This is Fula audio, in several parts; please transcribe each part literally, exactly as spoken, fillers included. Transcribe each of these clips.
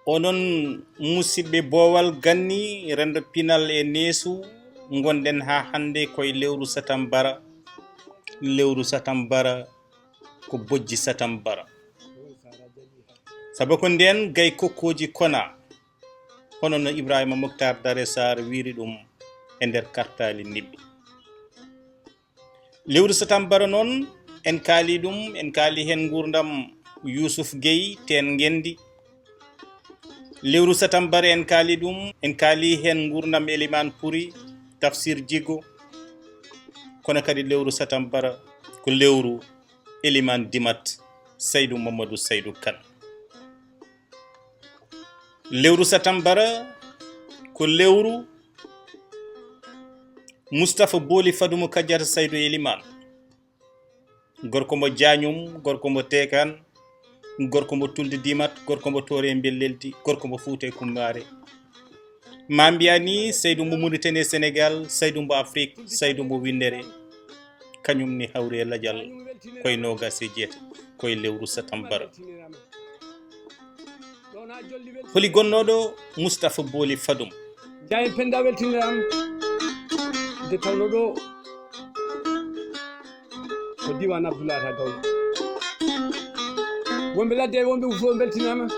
Onon musidɓe boowal ganni, renndo pinal e neesu, ngonɗen haa hannde koye lewru satambara. Lewru satambara ko bojji satambara. Sabu ko ndeen gay kokkooji kona, hono no Ibrahima Moktar Dare Sarr wiyri ɗum e nder kartaali niɓɓi. Lewru satambara noon, en kaali ɗum, en kaali heen nguurndam Yuusuf Gey, Teen Ngenndi. Lewru satambara, en kaali ɗum, en kaali heen nguurndam Elimaan Puri, Tafsir Jigo. Kono kadi lewru satambara ko lewru Elimaan Dimat, Saydu Mamadou Saydu Kan. Lewru satambara ko lewru Mustapha Booli Fadumo Kadiata Saydu Elimaan. Gorko mo Jaañum, gorko mo Teekan, gorko mo Tulde Dimat, gorko mo Toore Mbelleldi, gorko mo Fuuta e Kumbaare. Ma mbiya ni, Saydu mo Mauritanie e Sénégal, Saydu mo Afrique, Saydu mo Winndere. Kañum ni hawri e lajal koye noogas e jeetati, koye lewru satambara. Holi gonnooɗo Mustapha Booli Fadum? Jaayen Penda weltiniram nde tawno ɗo ko diwan Abdoulaye Ata Gawlo. Wonɓe ladde e wonɓe fof beltinama.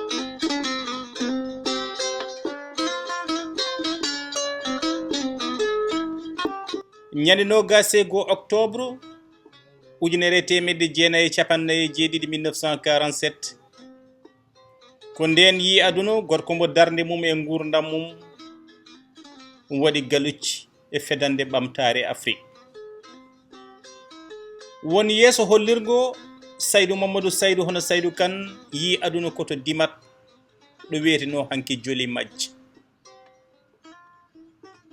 Ñande noogas e goo octobre ujunere e teemedde jeenayi e capanɗe nayi e jeeɗiɗi, mille neuf cent quarante-sept, ko ndeen yii aduna gorko mbo darnde mum e nguurndam mum waɗi galucci e fedannde ɓamtaare Afrik. Won yeeso hollirgo Saydu Mamadou Saydu, hono Saydu Kan, yii aduna ko to Dimat, ɗo wiyetenoo hanki Joli Majji.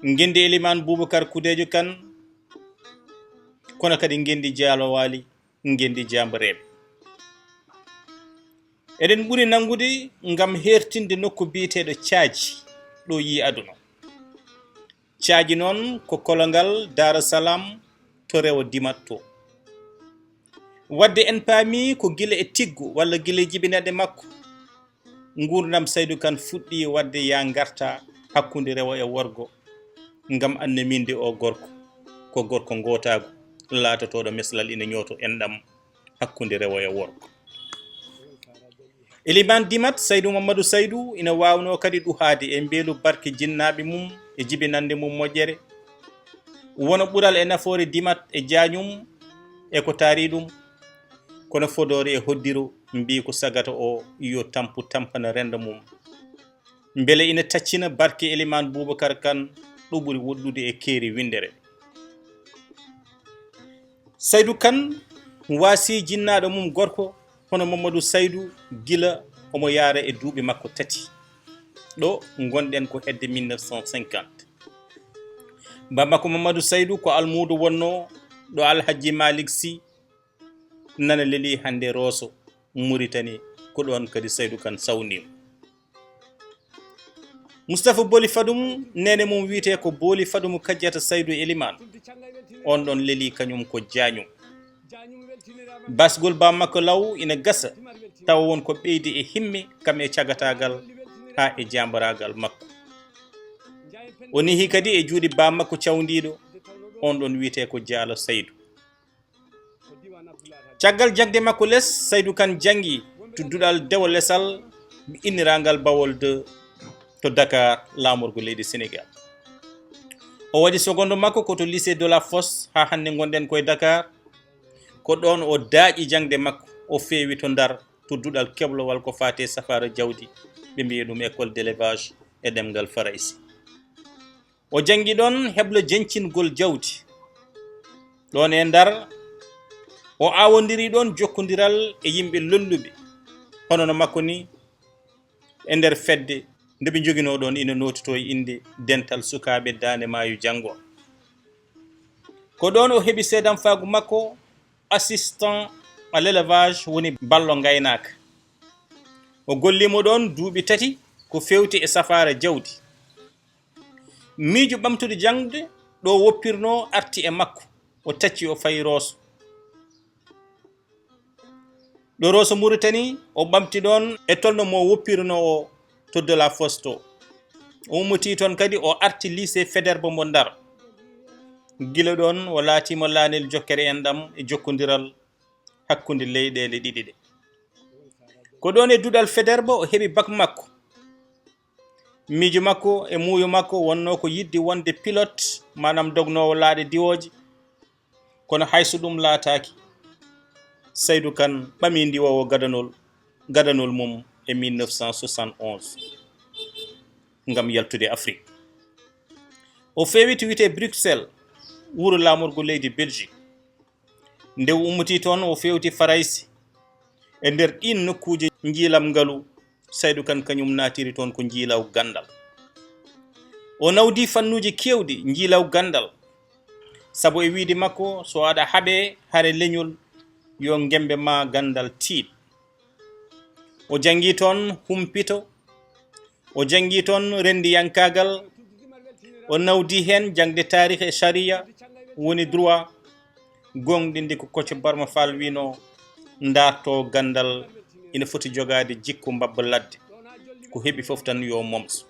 Ngenndi Elimaan Buubakar Kudeejo Kan, kono kadi ngenndi Jaalo Waali, ngenndi Jaambareeɓe. Eɗen ɓuri nanngude ngam heertinde nokku biyeteeɗo Caaji, ɗo yii aduna. Caaji noon ko kolongal Daaru Salaam to rewo Dimat to. Wadde en paami ko gila e tiggu walla gila e jibinaade makko, nguurndam Saydu Kan fuɗɗii waɗde yaa ngarta hakkunde rewo e worgo, ngam annaminde oo gorko ko gorko ngootaagu, laatotooɗo meslal ina ñootoo enɗam hakkunde rewo e worgo. Elimaan Dimat, Saydu Mamadou Saydu, ina waawnoo kadi ɗuhaade e mbeelu barke jinnaaɓe mum e jibinannde mum moƴƴere. Wano ɓural e nafoore Dimat e Jaañum e ko taari ɗum, kono Fodoori e Hoddiro mbii ko sagata o yo tampu tampana renndo mum, mbele ina taccina barke Elimaan Buubakar Kan ɗo ɓuri woɗɗude e keeri winndere. Saydu Kan waasi jinnaaɗo mum gorko hono Mamadou Saydu gila omo yaara e duuɓi makko tati. Ɗo ngonɗen ko hedde mille neuf cent cinquante. Bamako Mamadou Saydu ko almuudo wonnoo ɗo Alhajji Malik Sy nana lelii hannde Rooso, Muritani, ko ɗoon kadi Saydu Kan sawniima. Mustapha Booli Fadum, neene mum wiyetee ko Booli Fadum Kajjata Saydu Elimaan. Oon ɗoon lelii kañum ko Jaañum. Basgol baa makko law ina gasa, tawa won ko ɓeydi e himme kam e cagataagal haa e jaambaraagal makko. O nehi kadi e juuɗe baa makko cawndiiɗo, oon ɗoon wiyetee ko Jaalo Saydu. Caggal jaŋde makko les, Saydu Kan janngi to duɗal Dewo Lesal inniraangal Bawol deux to Dakar, laamorgo leydi Senegaal. O waɗi secondo makko ko to Lycée de la Fosse, haa hannde ngonɗen koye Dakar. Ko ɗoon o daaƴi jaŋde makko, o feewi to Ndar, to duɗal keblowal ko faati e safaara jawdi, ɓe mbiya ɗum école d'élevage e ɗemngal Farayse. O janngi ɗoon heblo jeñcingol jawdi. Ɗoon e Ndar, o aawondiri ɗoon jokkondiral e yimɓe lolluɓe, hono no makko ni, e nder fedde nde ɓe njoginoo ɗoon, ina noototoo e innde Dental Sukaaɓe Daande Maayo Janngo. Ko ɗoon o heɓi seedamfaagu makko, assistant à l'élevage, woni ballo ngaynaaka. O golliima ɗoon duuɓi tati ko feewti e safaara jawdi. Miijo ɓamtude jaŋde ɗo woppirnoo arti e makko, o tacci o fayi Rooso. Ɗo Rooso Muritani, o ɓamti ɗoon e tolno mo woppirnoo o, to De La Fosse to. O ummitii toon kadi, o arti lycée Faidherbe mo Ndar. Gila ɗoon, o laatiima laanel jokkere enɗam e jokkondiral hakkunde leyɗeele ɗiɗi ɗe. Ko ɗoon e duɗal Faidherbe o heɓi bac makko. Miijo makko e muuyo makko wonnoo ko yiɗde wonde pilote, maanaam dognoowo laaɗe diwooje. Kono hay so ɗum laataaki, Saydu Kan ɓamii ndiwoowo gadanol, gadanol mum e mille neuf cent soixante et onze ngam yaltude Afrik. O feewiti wiyetee Bruxelles, wuro laamorgo leydi Belgique. Nde o ummitii toon, o feewti Farayse. E nder ɗiin nokkuuje njiilam ngalu, Saydu Kan kañum naatiri toon ko njiilaw ganndal. O nawdi fannuuji keewɗi njiilaw ganndal. Sabu e wiyde makko, so aɗa haɓee hare leñol, yo ngemmbe ma ganndal tiiɗ. O janngi toon humpito, o janngi toon renndiyankaagal, o nawdi heen jaŋde taarih e sariya, woni droit, gooŋɗinde ko Kocco Barma Faal wiynoo, ndaartoo ganndal ina foti jogaade jikku mbabba ladde, ko heɓi fof tan yo momso.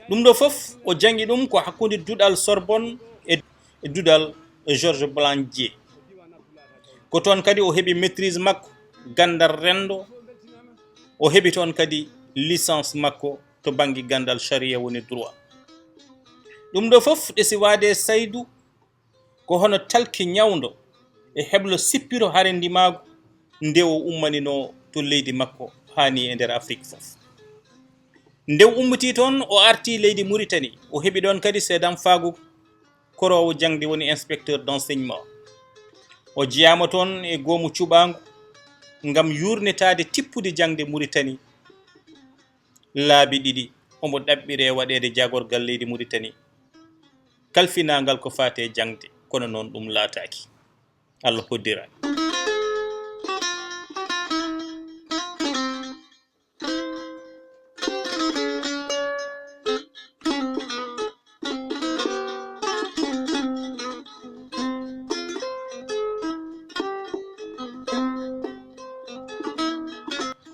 Ɗum ɗo fof o janngi ɗum ko hakkunde duɗal Sorbonne e, e duɗal Georges Blandier. Ko toon kadi o heɓi maîtrise makko ganndal renndo, o heɓi toon kadi licence makko to bannge ganndal sariya woni droit. Ɗum ɗo fof ɗesi waade e Saydu ko hono talki ñawndo e heblo sippiro hare ndimaagu nde o ummaninoo to leydi makko haa ni e nder Afrik fof. Nde o ummitii toon, o arti leydi Muritani, o heɓi ɗoon kadi seedamfaagu koroowo jaŋde woni inspecteur d'enseignement. O jeyaama toon e goomu cuɓaangu ngam yuurnitaade tippude jaŋde Muritani laabi ɗiɗi, omo ɗaɓɓiree waɗeede jaagorgal leydi Muritani kalfinaangal ko faati e jaŋde, kono noon ɗum laataaki. Allah hoddira.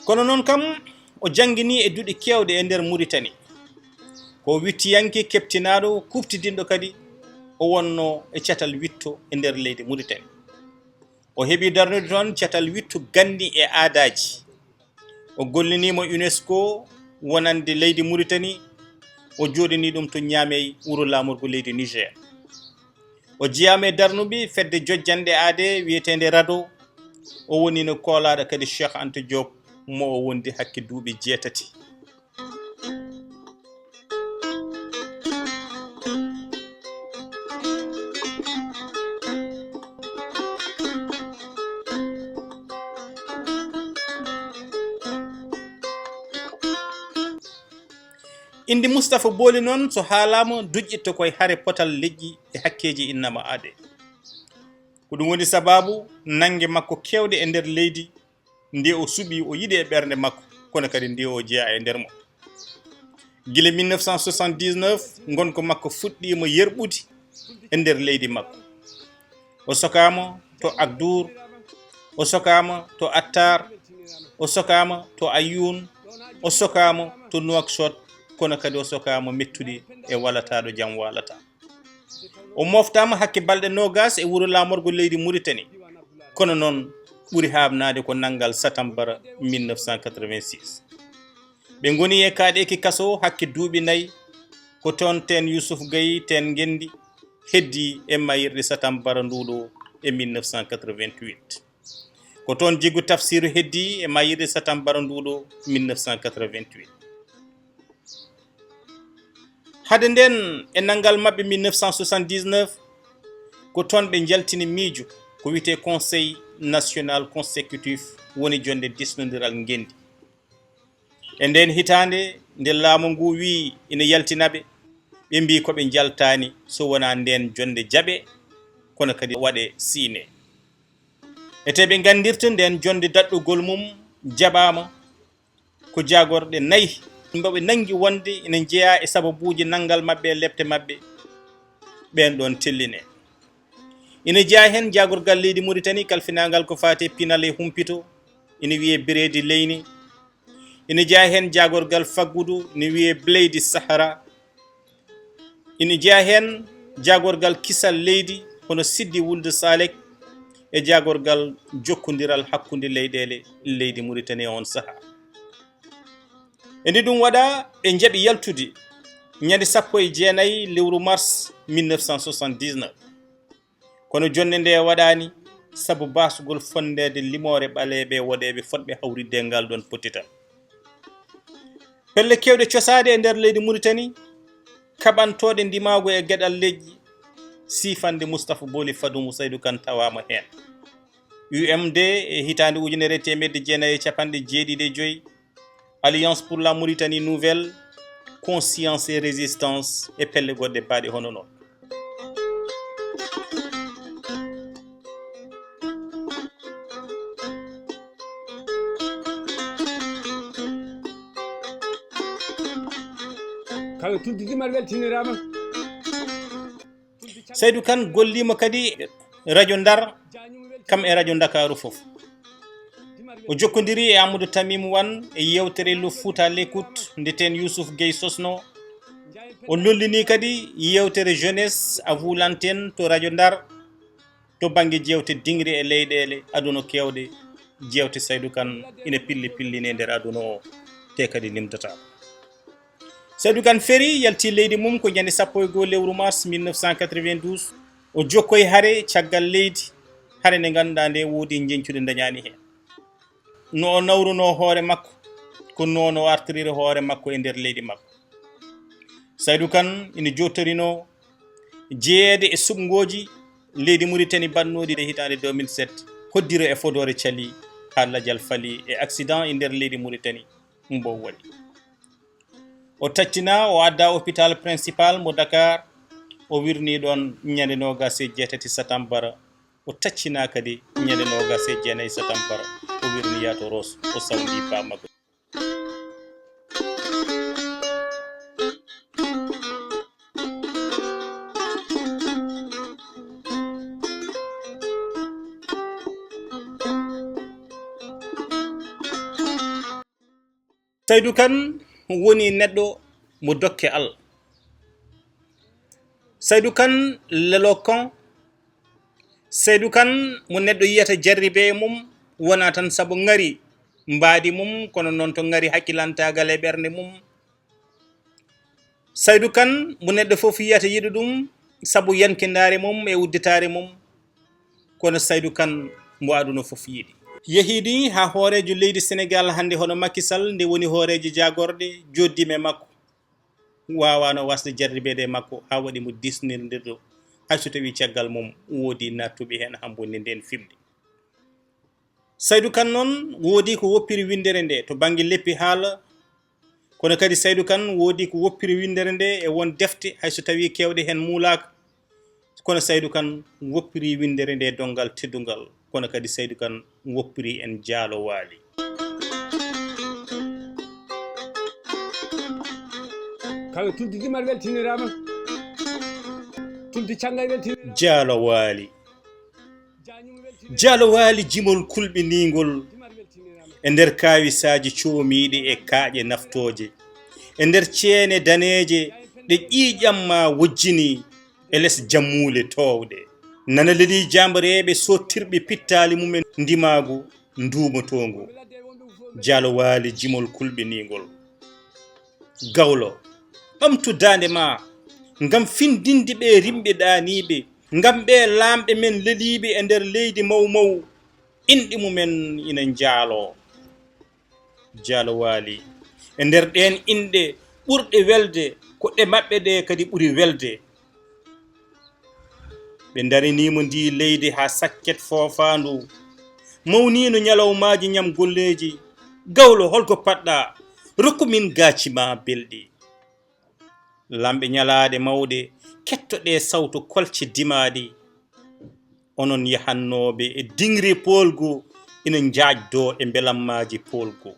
Kono noon kam, o jannginii e duɗe keewɗe e nder Muritani. Ko wittiyanke keɓtinaaɗo, kuuɓtidinɗo kadi, o wonnoo e catal witto e nder leydi Muritani. O heɓi darnude toon catal wittu ganni e aadaaji. O golliniima UNESCO wonande leydi Muritani, o jooɗinii ɗum to Niamey, wuro laamorgo leydi Niger. O jeyaama e darnuɓe fedde jojjanɗe aadee wiyeteende RADDHO. O woniino koolaaɗo kadi Cheikh Anta Diop, mo o wondi hakke duuɓi jeetati. Inde Mustapha Booli noon, so haalaama, duƴƴitto ko e hare potal leƴƴi e hakkeeji innama aadee. Ko ɗum woni sabaabu nannge makko keewɗe e nder leydi, nde o suɓii, o yiɗi e ɓernde makko, kono kadi nde o jeyaa e nder mum. Gila mille neuf cent soixante-dix-neuf, ngonka makko fuɗɗiima yerɓude e nder leydi makko. O sokaama to Agdur, o sokaama to Attar, o sokaama to Ayyun, o sokaama to Nouakchott, kono kadi o sokaama mettude e Walata ɗo jam waalata. O moftaama hakke balɗe noogas e wuro laamorgo leydi Muritani, kono noon ɓuri haaɓnaade ko nanngal satambara mille neuf cent quatre-vingt-six. Ɓe ngoni e kaaɗeeki kaso hakke duuɓi nayi, ko toon teen Youssouf Gaye, teen Ngenndi, heddi e mayirɗe satambara nduuɗo e mille neuf cent quatre-vingt-huit. Ko toon Jigu Tafsiru heddi e mayirɗe satambara nduuɗo mille neuf cent quatre-vingt-huit. Hade ndeen, e nanngal maɓɓe mille neuf cent soixante-dix-neuf, ko toon ɓe njaltini miijo ko wiyetee Conseil National Consécutif, woni jonnde diisnondiral Ngenndi. E ndeen hitaande, nde laamu nguu wii ina yaltina ɓe, ɓe mbii ko ɓe njaltaani so wonaa ndeen jonnde jaɓee, kono kadi waɗee siinee. Etee ɓe nganndirta ndeen jonnde daɗɗugol mum jaɓaama ko jaagorɗe nayi mbo ɓe nanngi wonde ina njeyaa e sababuuji nanngal maɓɓe e lepte maɓɓe, ɓeen ɗoon tellinee. Ina jeyaa heen jaagorgal leydi Muritani kalfinaangal ko faati e pinal e humpito, ina wiyee Bireedi Leyni. Ina jeyaa heen jaagorgal faggudu ne wiyee Bleydi Sahara. Ina jeyaa heen jaagorgal kisal leydi hono Siddi Wuld Salek e jaagorgal jokkondiral hakkunde leyɗeele leydi Muritani e oon sahaa. E nde ɗum waɗaa, ɓe njaɓi yaltude ñande sappo e jeenayi lewru mars mille neuf cent soixante-dix-neuf. Kono jonnde nde waɗaani sabu baasgol fonndeede limoore ɓaleeɓe e woɗeeɓe fotɓe hawritde e ngal ɗoon pottital. Pelle keewɗe cosaade e nder leydi Muritani, kaɓantooɗe ndimaagu e geɗal leƴƴi, siifande Mustapha Booli Fadumu Saydu Kan tawaama heen. U M D e hitaande ujunere e teemedde jeenayi e capanɗe jeeɗiɗi e joy, Alliance pour la Mauritanie Nouvelle, Conscience et Résistance e pelle goɗɗe baaɗe hono noon. Kala tuldi dimal weltiniraama. Saydu Kan golliima kadi radio Ndar, kam e radio Ndakaaru fof. O jokkondiri e Amadou Tamim Wan e yeewtere Le Fouta L'Écoute nde teen Youssouf Gueye sosno. O lollini kadi yeewtere Jeunesse à vous l'antenne to radio Ndar, to bannge jeewte dingri e leyɗeele aduna keewɗe. Jeewte Saydu Kan ina pilli pilline nder aduna o, te kadi limtata. Saydu Kan feri, yalti leydi mum ko ñande sappo e goo lewru mars mille neuf cent quatre-vingt-douze. O jokkoyi hare caggal leydi, hare nde ngannduɗaa nde woodi njeñcuɗi ndañaani heen. No o nawrunoo hoore makko, ko noon o artiriri hoore makko e nder leydi makko. Saydu Kan ina jooɗtorinoo jeyeede e suɓngooji leydi Muritani baɗnooɗi e hitaande deux mille sept, hoddiro e fodoore cali haa lajal fali e accident e nder leydi Muritani mbo waɗi. O taccina, o adda hôpital principal mo Dakar, o wirni ɗoon ñande noogas e jeetati satambara. O taccina kadi ñande noogas e jeenayi satambara, o wirni yaa to Roos, o sawndi baa makko. Saydu Kan woni neɗɗo mo dokke Allah. Saydu Kan l'éloquent. Saydu Kan mo neɗɗo yiyata jarribe e mum, wonaa tan sabu ŋari mbaadi mum, kono noon to ŋari hakkilantaagal e ɓernde mum. Saydu Kan mo neɗɗo fof yiyata yiɗi ɗum sabu yankindaare mum e udditaare mum, kono Saydu Kan mo aduna fof yiɗi. Yehiidi haa hooreejo leydi Senegaal hannde hono Macky Sall, nde woni hooreejo jaagorɗe, jooɗdiima e makko, waawaano waasde jarribeede e makko haa waɗi mo diisnirde ɗo, hay so tawii caggal mum woodi naattuɓe heen haa mbonni ndeen fiɓde. Saydu Kan noon woodi ko woppiri winndere nde to bannge leppi haala, kono kadi Saydu Kan woodi ko woppiri winndere nde e won defte, hay so tawii keewɗe heen muulaaka. Kono Saydu Kan woppiri winndere nde donngal teddungal, kono kadi Saydu Kan woppiri en Jaalo Waali. Kala tuldi dimal weltiniraama, tuldi canngal weltiniraama. Jaalo Waali. Jaalo Waali jimol kulɓiniingol e nder kaawisaaji coomiiɗi e kaaƴe naftooje, e nder ceene daneeje ɗe ƴiiƴam maa wojjini e les jammuule toowɗe. Nana lelii jaambareeɓe soottirɓe pittaali mumen ndimaagu nduumotoongu. Jaalo Waali jimol kulɓiniingol. Gawlo, ɓamtu daande maa ngam findinde ɓe rimɓe ɗaaniiɓe, ngam ɓe laamɓe men leliiɓe e nder leydi maw maw, inɗe mumen ina njaaloo. Jaalo Waali, e nder ɗeen inɗe ɓurɗe welde, ko ɗe maɓɓe ɗe kadi ɓuri welde. Ɓe ndariniimo ndii leydi haa sakket foofaandu, mawniino ñalawmaaji ñam golleeji. Gawlo, holko paɗɗaa? Rokku min gaaci maa belɗi. Laamɓe ñalaaɗe mawɗe, kettoɗee sawtu kolce dimaaɗi. Onon yahannooɓe e diŋri poolgu ina njaajdoo e mbelammaaji poolgu.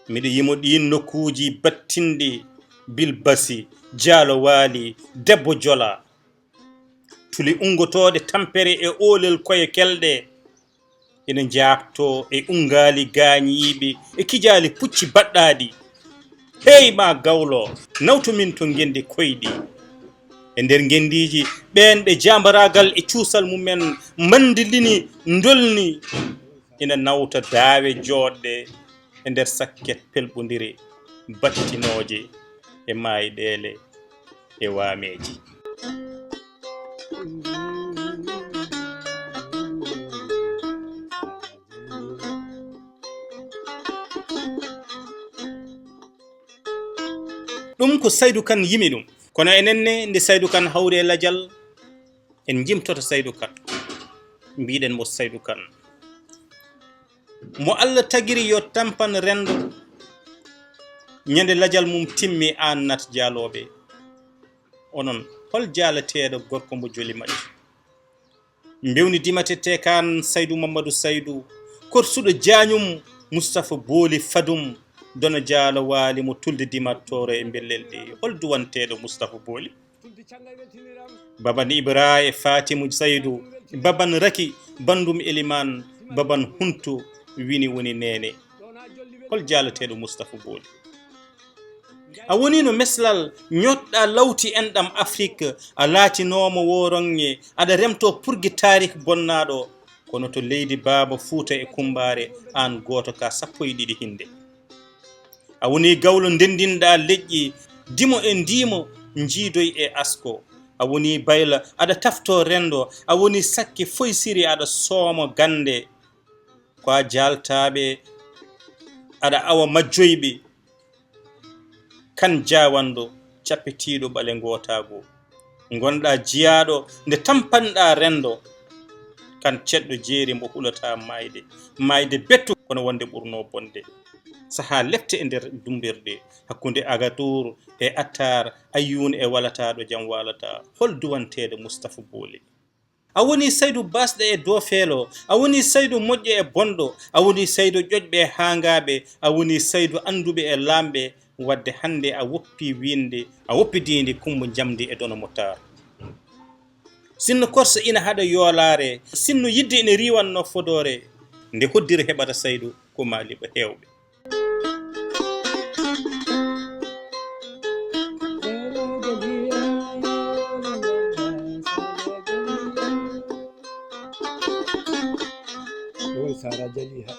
Miɗo yimo ɗiin nokkuuji battinɗi, Bilbasi, Jaalo Waali, Debbo Jola. Tuli unngotooɗe tampere e oolel koye kelɗe. Ina njaabtoo e unngaali gaañiiɓe e kijaali pucci baɗɗaaɗi. Hey maa gawlo, nawtu min to ngenndi koyɗi. E nder ngenndiiji, ɓeen ɓe jaambaraagal e cuusal mumen manndilini, ndolni, ina nawta daawe jooɗɗe e nder sakket pelɓondire, battinooje e maayɗeele e waameeji. Ɗum ko Saydu Kan yimi ɗum. Kono enen ne, nde Saydu Kan hawri e lajal, en njimtoto Saydu Kan. Mbiɗen mo Saydu Kan. Mo Allah tagiri yo tampan renndo, ñande lajal mum timmi aan nat jaalooɓe. Onon, hol jaalateeɗo gorko mbo joli majji? Mbewni dimatette kan Saydu Mammadu Saydu, korsuɗo jaañum Mustafa Booli Fadum, dona jaalo waali mo tulde dimattooro e mbellel ɗi. Hol duwanteeɗo Mustafa Booli? Baban Ibra e Fatimu Saydu, Baban Raki, Bandum Eliman, Baban Huntu, wini woni neene. Hol jaalateeɗo Mustafa Booli? A woni no meslal ñootɗa lawti enɗam Afrik, a laatinooma wooronŋe, aɗa remto purgi taarik bonnaaɗo. Kono to leydi Baaba Fuuta e Kummbaare, aan gooto ka sappo e ɗiɗi hinnde. A woni gawlo ndenndinɗa leƴƴi, dimo e ndiimo, njiidoy e asko. A woni bayla, aɗa tafto renndo, a woni sakke foysiri, aɗa soomo gannde. Ko a jaaltaaɓe, aɗa awa majjoyɓe. Kan jaawanɗo, cappitiiɗo ɓale ngootaagu. Ngonɗa jiyaaɗo nde tampanɗa renndo. Kan ceɗɗo jeeri mbo hulataa maayde. Maayde bettu kono wonde ɓurno bonde. Sahaa lepte e nder dummbirɗe, hakkunde Agatur e Attar, Ayyun e Walata ɗo jam waalata. Hol duwanteeɗo Mustafa Booli? A woni Saydu baasɗo e doofeelo, a woni Saydu moƴƴo e bonɗo, a woni Saydu ƴoƴɓe e haangaaɓe, a woni Saydu annduɓe e laamɓe, wadde hannde a woppi wiinde, a woppi diinde Kummba Njamndi e Dono Mottaar. Sinno korsa ina haɗa yoolaare, sinno yidde ina riiwanno fodoore, nde hoddira heɓata Saydu ko maa liɓa heewɓe. Ɗo woni Sara Jaliha.